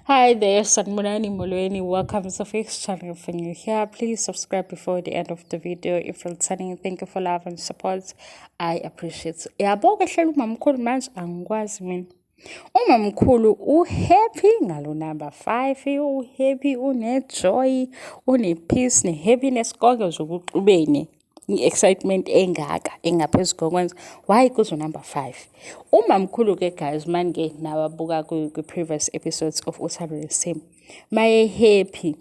Hi there, Sanibonani Molweni. Welcome to Fix channel. If you're new here, please subscribe before the end of the video. If you're returning, thank you for love and support. I appreciate. Yabo ke hlela umamkhulu manje angikwazi mina. Umamkhulu uhappy ngalo number 5, uhappy, une-joy, une-peace, ne-happiness konke nje kuxubene. I-excitement engaka engaphezu kokwenza why kuzo number 5. Umamkhulu ke guys, manje nawabuka kwi-previous episodes of Uthando Nesithembu, maye happy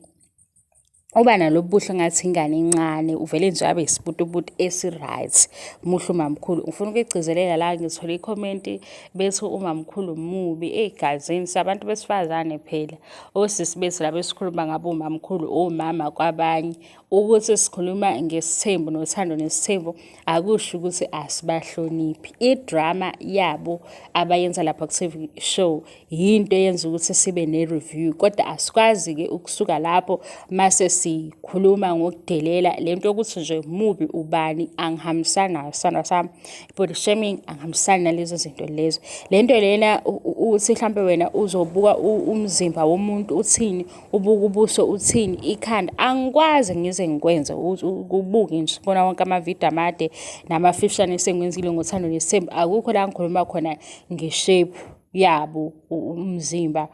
uba nalo buhle ngathi ingane encane, uvele nje abe isibutubutu esi-right. Muhle umamkhulu. Ngifuna ukuyigcizelela la, ngithole i-comment bethi umamkhulu mubi ey'gazini sabantu besifazane phela, osisi bethu laba esikhuluma ngabo umamkhulu, omama kwabanye. Ukuthi sikhuluma ngesithembu nothando nesithembu akusho ukuthi asibahloniphi. I-drama yabo abayenza lapha ku-TV show yinto eyenza ukuthi sibe ne-review, kodwa asikwazi-ke ukusuka lapho mase sikhuluma ngokudelela lento yokuthi nje mubi ubani. Angihambisani nayo, sithandwa sami. Body shaming, angihambisani nalezo zinto lezo. Le nto lena uthi mhlampe wena uzobuka umzimba womuntu uthini, ubuka ubuso uthini, ikhanda, angikwazi ngize ngikwenze. Ubuke nje kubona wonke amavidiyo amade namafishane esengiwenzile ngoThando Nesithembu, akukho la ngikhuluma khona nge-shape yabo, umzimba,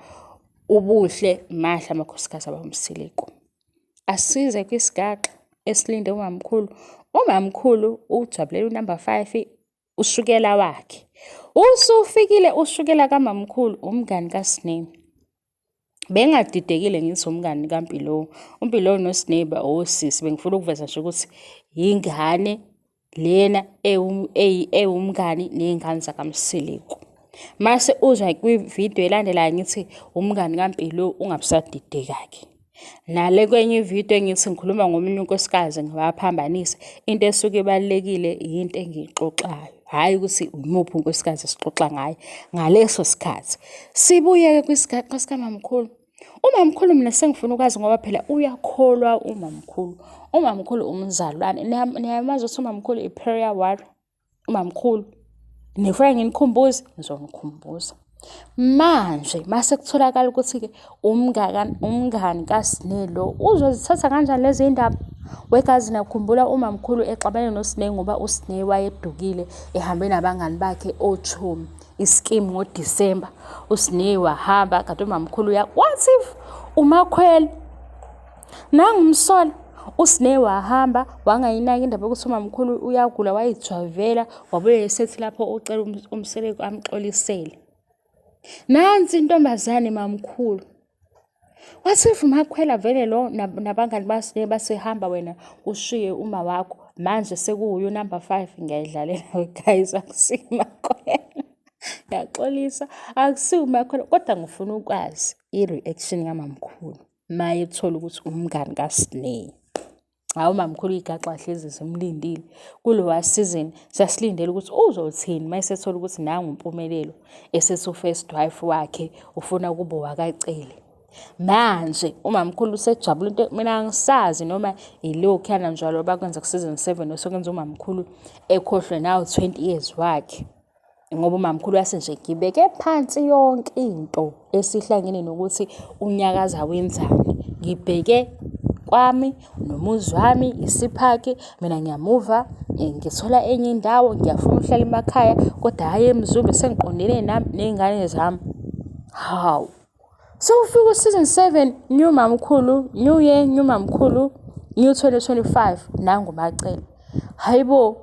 ubuhle. Mahle amakhosikazi abaMseleku. Asize kwisigaxa esilinde umamkhulu. Umamkhulu ujabulela unumber 5, ushukela wakhe. Usufikile ushukela kamamkhulu, umngani kaSne. Bengadidekile ngithi umngani kaMpilo. UMpilo noSne osisi, bengifuna ukuveza nje ukuthi yingane lena ewumngani ney'ngane zakaMseleku. Mase uzwa kwividiyo elandelayo ngithi umngani kaMpilo, ungabusadideka-ke. Nale kwenye ividiyo engithi ngikhuluma ngomunye unkosikazi ngibaphambanisa, into esuke ibalulekile yinto engiyixoxayo, hhayi ukuthi umuphi unkosikazi esixoxa ngaye ngaleso sikhathi. Sibuye-ke kwisigaxa sikamamkhulu. Umamkhulu mina sengifuna ukwazi ngoba phela uyakholwa umamkhulu. Umamkhulu umzalwane. Niyamazi ukuthi umamkhulu i-prayer warrior. Umamkhulu. Nifuna nginikhumbuze? Ngizonikhumbuza. Manje mase kutholakala ukuthi-ke umngani kaSne lo uzozithatha kanjani lezi ndaba? Wegazi, nakhumbula umamkhulu exabene noSne ngoba uSne wayedukile ehambe nabangani bakhe ochomi iskimu ngoDisemba. USne wahamba kanti umamkhulu uya, what if uMakhwela nangumsola? USne wahamba wangayinaki indaba yokuthi umamkhulu uyagula, wayijwavela, wabuye esethi lapho ucela uMseleku amxolisele. Nansi intombazane mamkhulu. What if uMakhwela vele lo nabangani baSne basehamba, wena ushiye uma wakho, manje sekuwuye unumber 5? Ngiyayidlalela guys, akusiyo uMakhwela. Ngiyaxolisa, akusiyo uMakhwela, kodwa ngifuna ukwazi i-reaction kamamkhulu maye ethola ukuthi umngani kaSne. Hawu, umamkhulu igaxa hlezi simlindile kulowa season, sasilindele ukuthi uzothini uma esethola ukuthi nangu uMpumelelo esethi u-first wife wakhe ufuna ukuba wakacele. Manje umamkhulu usejabula into mina angisazi noma ilokhuyana njalo bakwenza ku-season 7 osekwenza umamkhulu ekhohlwe nawu 20 years wakhe, ngoba umamkhulu wase nje ngibeke phansi yonke into esihlangene nokuthi unyakaza wenzani, ngibheke kwami nomuzi wami isiphaki. Mina ngiyamuva, ngithola enye indawo, ngiyafuna ukuhlala emakhaya kodwa hhayi eMzumbe, sengiqondene nami ney'ngane zami. Hawu, sewufika u-season 7, new mamkhulu, new year, new mamkhulu, new 2025, nangu Macele. Hayibo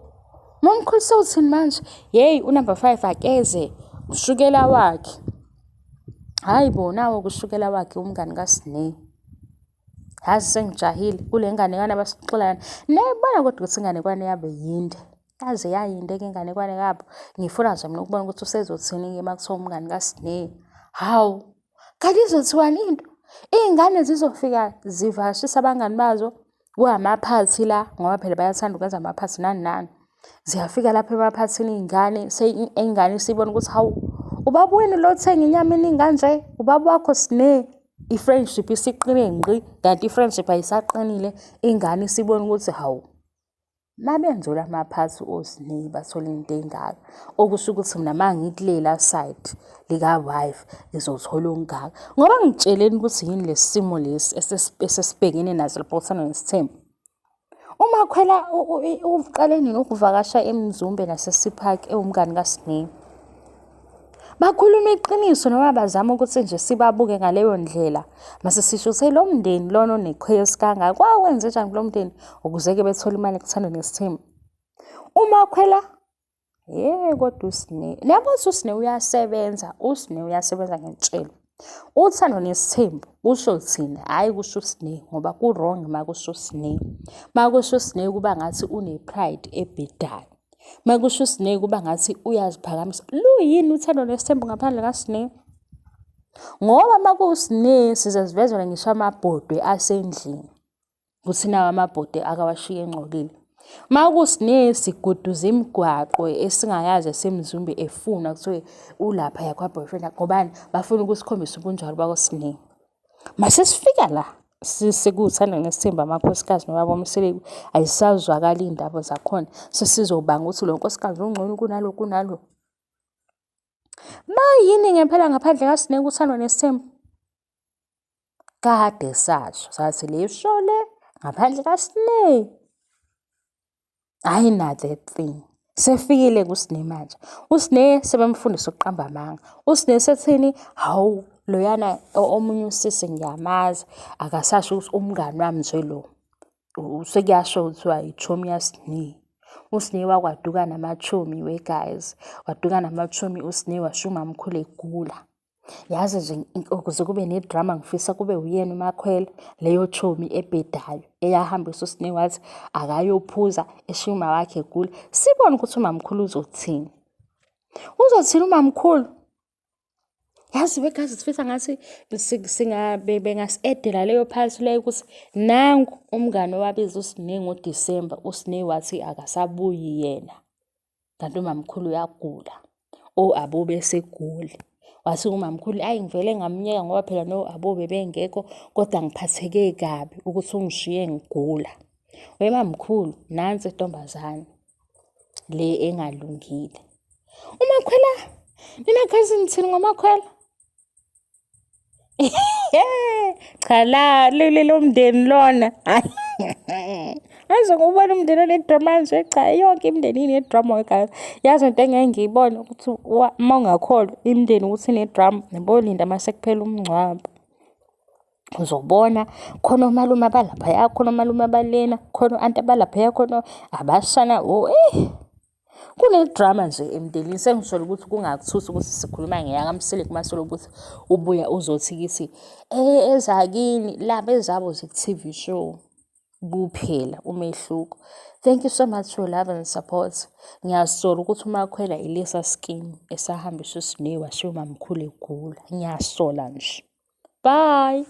mamkhulu, sewuthini manje? Yeyi, unumber 5 akeze, ushukela wakhe. Hhayi bo, nawo kushukela wakhe umngani kaSne. Yazi sengijahile kule nganekwane abasixolana. Niyayibona kodwa ukuthi inganekwane yabo yinde. Yaze yayinde-ke inganekwane yabo. Ngifuna nje mina ukubona ukuthi usezothini-ke uma kuthiwa umngani kaSne. Hawu, kanti izothiwani into? Iy'ngane zizofika zivakashisa abangani bazo kwamaphathi la, ngoba phela bayathanda ukwenza amaphathi nani nani. Ziyafika lapha emaphathini iy'ngane, ingane isibona ukuthi hawu, ubaba wenu lo othenga inyama eningi kanje, ubaba wakho Sne. I-friendship isiqine ngqi, kanti i-friendship ayisaqinile, ingane isibona ukuthi hawu. Mabenzola amaphathi oSne bathole into engaka, okusho ukuthi mina uma ngikulela side lika-wife ngizothola okungaka. Ngoba ngitsheleni ukuthi yini lesi simo lesi esesibhekene naso lapho kuThando Nesithembu. UMakhwela uqale nini ukuvakasha eMzumbe naseSea Park ewumngani kaSne? Bakhuluma iqiniso noma bazama ukuthi nje sibabuke ngaleyo ndlela. Mase sisho ukuthi lo mndeni lona onechaos kangaka kwakwenze njani kulo mndeni ukuze-ke bethole imali kuThando Nesithembu. UMakhwela Ye kodwa uSne, niyabo ukuthi uSne uyasebenza, uSne uyasebenza ngentshelo. Uthando nesithembu kusho thina, hhayi kusho uSne ngoba ku-wrong uma kusho uSne. Uma kusho uSne kuba ngathi une-pride ebhedayo. Uma kusho uSne kuba ngathi uyaziphakamisa. Luyini uthando nesithembu ngaphandle kaSne? Ngoba uma kuwuSne size sivezelwe ngisho amabhodwe asendlini. Kuthi nawo amabhode akawashiye engcolile. Uma kusine siguduza imigwaqo esingayazi esemzumbe efuna kuthiwe ulapha yakwa-boyfriend ngobani bafuna ukusikhombisa ubunjalo bakwaSne. Mase sifika la sekuwuthanda nesithembu amakhosikazi nobaba uMseleku ayisazwakali iy'ndaba zakhona sesizobanga ukuthi lo nkosikazi ungcono kunalo kunalo. Bayini ngempela ngaphandle kaSne kuthandwa nesithembu? Kade sasho sathi le show le ngaphandle kaSne ayina that thing. Sefikile kuSne manje. USne sebemfundisa ukuqamba amanga. USne sethini hawu loyana omunye usisi ngiyamazi akasasho ukuthi umngani wami nje lo. Sekuyasho kuthiwa ichomi yaSne. USne wakwaduka namachomi we guys. Waduka namachomi uSne washo umamkhulu egula. Yazi nje ukuze kube nedrama ngifisa kube uyena uMakhwela leyo chomi ebhedayo eyahambisa uSne wathi akayophuza eshiya uma wakhe egula. Sibone ukuthi umamkhulu uzothini. Uzothini umamkhulu? Yazi wegazi sifisa ngathi bengasi-edela leyo part leyo ukuthi nangu umngani owabiza uSne ngoDisemba, uSne wathi akasabuyi yena. Kanti umamkhulu uyagula, o-Abo besegoli. Wathi umamkhulu, ayi ngivele ngamyeka ngoba phela no-Abo bebengekho kodwa ngiphatheke kabi ukuthi ungishiye ngigula. Wemamkhulu, nansi intombazane le engalungile. UMakhwela, nina cousin nithini ngoMakhwela? Cha la leli lomndeni lona. Aze ngubona umndeni onedrama nje cha yonke imindeni inedrama guys. Yazi into engeke ngiyibone ukuthi uma ungakholwa imindeni ukuthi inedrama nibolinda uma sekuphela umngcwabo. Uzobona khona omalume abalaphaya, khona omalume abalena, khona o-anti abalaphaya, khona abashana oh eh. Kune-drama nje emndenini sengisola ukuthi kungakuthusi ukuthi sikhuluma ngeyakaMseleku mase ukuthi ubuya uzothi kithi ezakini laba ezabo ziku-T_V show kuphela umehluko. Thank you so much for love and support. Ngiyasola ukuthi uMakhwela ilesa scheme esahambisa uSne washiya umamkhulu egula. Ngiyasola nje. Bye.